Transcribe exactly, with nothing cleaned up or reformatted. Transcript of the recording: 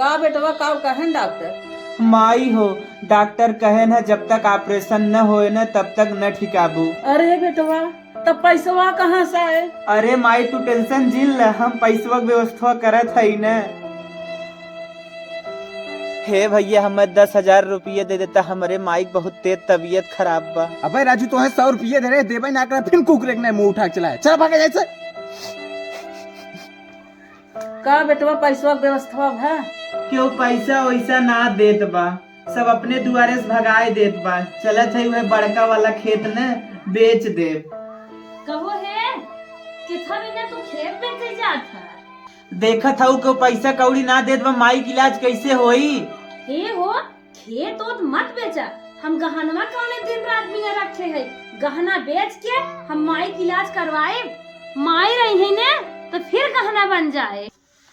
का बेटवा, का कहेन डॉक्टर? माई हो, डॉक्टर कहेन है जब तक ऑपरेशन न होए न तब तक न ठिकाबू। अरे बेटवा, तब पैसवा कहाँ से आए? अरे माई, तू टेंशन जिन ल, हम पैसवा के व्यवस्था करत हई न। हे भैया, हमें दस हजार रुपये दे देता, हमरे माई के बहुत तेज तबीयत खराब बा। अबे राजू, तोहे सौ रुपये दे रहे, देबे ना करे, फिर कुकुर एक ने मुंह उठा के चलाए। चल भागे जैसे। का बेटवा, पैसवा के व्यवस्था भा? केहू पैसा वैसा ना देत बा, सब अपने दुआरे से भगाए देत बा। चलत है वह बड़का वाला खेत न बेच देब। कहो हे, कितना बिना तू खेत बेचे जात है? देखत हऊ केहू पैसा कौड़ी ना देत बा, माई के इलाज कैसे होई? हे हो, खेत ओत मत बेचा, हम गहनवा कौने दिन रात बिना रखे है। गहना बेच के हम माई के इलाज करवाए। माई रही है ने तो फिर गहना बन जाए।